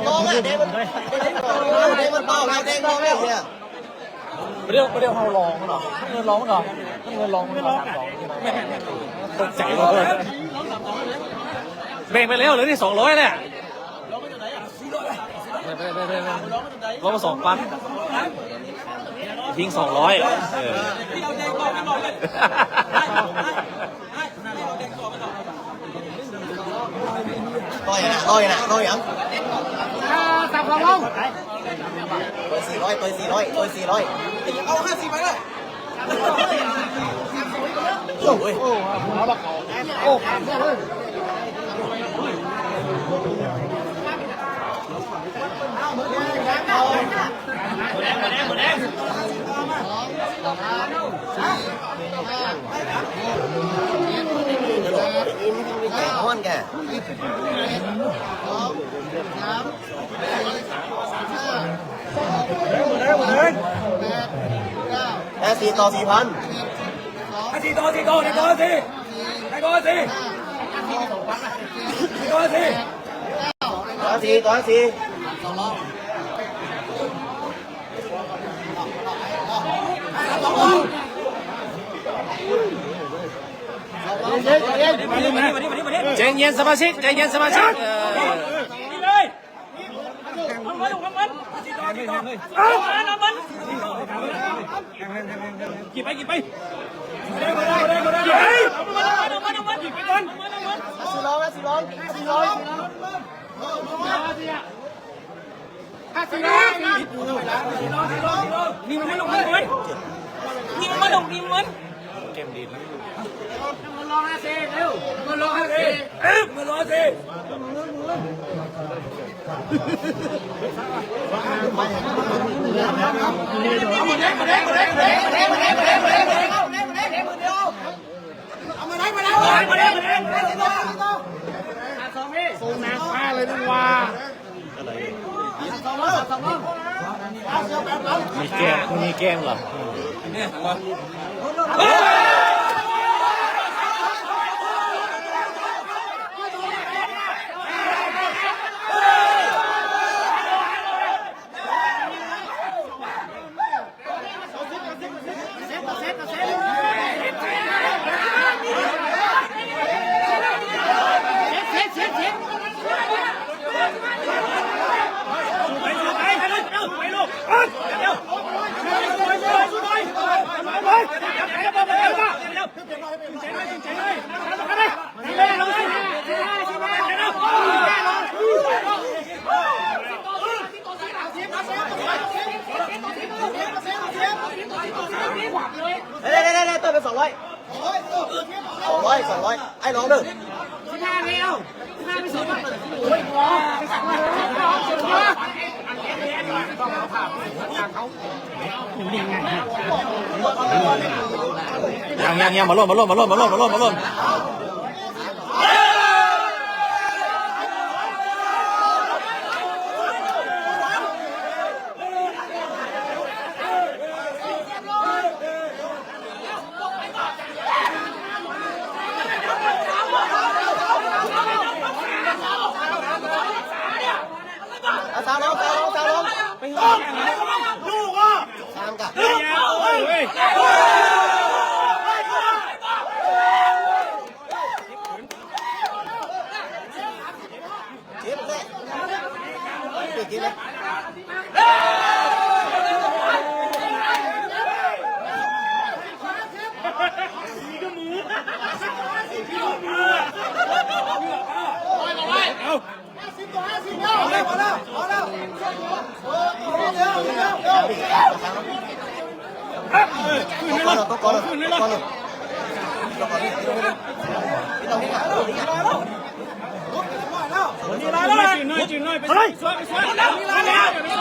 ລອງອະ ແດງມັນ ແດງມັນເບົາ ແດງລອງເລີຍ. ບໍ່ໄດ້ ບໍ່ໄດ້ເຮົາລອງເນາະ ເງິນລອງເນາະ ເງິນລອງ ເງິນລອງ ຕົກໃຈເລີຍ. ແບ່ງໄປແລ້ວ ເຫຼືອນີ້ສອງຮ້ອຍແຫຼະ. ລອງມາສອງພັນ ຍິງສອງຮ້ອຍ ເອີ. ຮ້ອຍນະ ຮ້ອຍນະ ຮ້ອຍຫຍັງ? ອ່າ ສາມສອງ ເອົາ ເປີດສີ່ຮ້ອຍ ເປີດສີ່ຮ້ອຍ ເປີດສີ່ຮ້ອຍ ເອົາຫ້າສິບໄປເລີຍ. ໂອ້ຍ ໂອ້ ຫ້າສິບຕໍ່ສີ່ພັນ ຫ້າສິບຕໍ່ສີ່ ຕໍ່ສີ່ ຕໍ່ສີ່ ຕໍ່ສີ່ ຕໍ່ສີ່ ຕໍ່ສີ່. ໃຈເຢັນສະມາຊິກ ໃຈເຢັນສະມາຊິກ ເອີ. ມີແກ້ງ ມີແກ້ງເຫຼືອ? ໄດ້ໆໆ ເຕີມເປັນສອງຮ້ອຍ ສອງຮ້ອຍ ສອງຮ້ອຍ ອ້າຍລອງເດີ. ຍັງໆໆ ມາໂລດ ມາໂລດ ມາໂລດ ມາໂລດ ມາໂລດ ມາໂລດ. ເອົາ ສາມລອງ ສາມລອງ ສາມລອງ ສາມກະ ເຈັບແຫຼະ ເຈັບແຫຼະ. ໜ້ອຍ ຈືນໜ້ອຍ ໄປຊ່ວຍ ໄປຊ່ວຍ ໄປຊ່ວຍ.